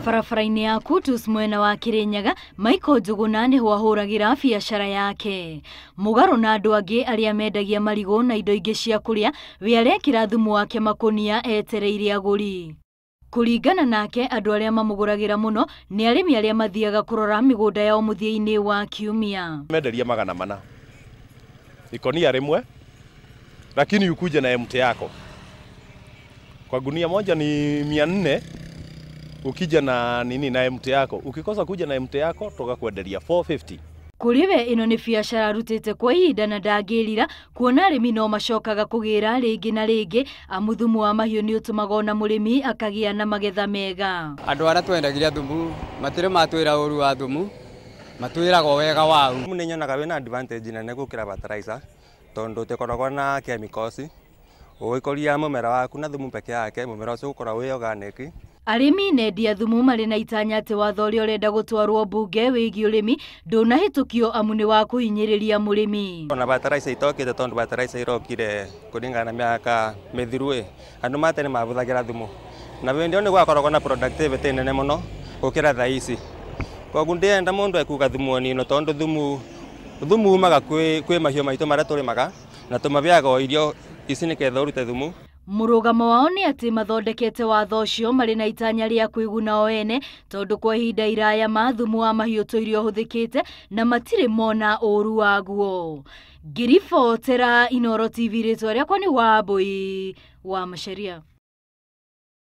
Barabara-inĩ ya Kutus mwena wa Kirinyaga, Michael Njuguna nĩho ahũragĩra biacara yake. Mũgarũ na andũ angĩ arĩa mendagia marigũ na indo ingĩ cia kũrĩa, we arekĩra thumu wake makũnia etereire agũri. Kũringana nake, andũ arĩa mamũgũragĩra mũno nĩ arĩmi arĩa mathiaga kũrora mĩgũnda yao mũthia-inĩ wa kiumia. Menderia 400 ikonia rĩmwe, lakini ukuje na MT yako. Kwa gunia moja ni 400. Ukija na nini na MT yako, ukikosa kuja na MT yako toka kwenderia 450. Kũrĩ we ĩno nĩ biacara arutĩte kwa ihinda na ndangĩrira kuona arĩmi no macokaga kũgĩra rĩngĩ na rĩngĩ, amu thumu wa mahiũ nĩ ũtũmaga ona mũrĩmi akagĩa na magetha mega. Andũ arĩa twendagiria thumu matirĩ matwĩra ũru wa thumu, matwĩraga wega wau. Thumu nĩ nyonaga wĩna advantage nene gũkĩra fertilizer tondũ ũtikoragwo na chemicals. Ũgĩkũria mũmera waku na thumu peke yake, mũmera ũcio ũgũkorwo wĩ organic. Arĩmi na endia thumu marĩ na itanya atĩ watho ũrĩa ũrenda gũtwarwo mbunge wĩgiĩ ũrĩmi ndũnahĩtũkio amu nĩ wa kũhinyĩrĩria mũrĩmi. Ona fertilizer itokĩte tondũ fertilizer irokire kũringana na mĩaka mĩthiru ĩ, andũ ma tene mahũthagĩra thumu na hĩndĩ ĩyo nĩ gwakoragwo na productivity nene mũno gũkĩra thaa ici. Koguo ndĩrenda mũndũ ekuga thumu onino tondũ thumu umaga kwĩ mahiũ maitũ marĩa tũrĩmaga na tũmaheaga o irio ici nĩgetha ũrute thumu. Mũrũgamo wao nĩ atĩ mathondekete watho ũcio marĩ na itanya rĩa kwĩguna o ene tondũ kwa ihinda iraya ma thumu wa mahiũ tũire ũhũthĩkĩte na matirĩ mona ũru waguo. Ngĩribotera Inooro TV, rĩtwa rĩakwa nĩ Wambui wa Macharia.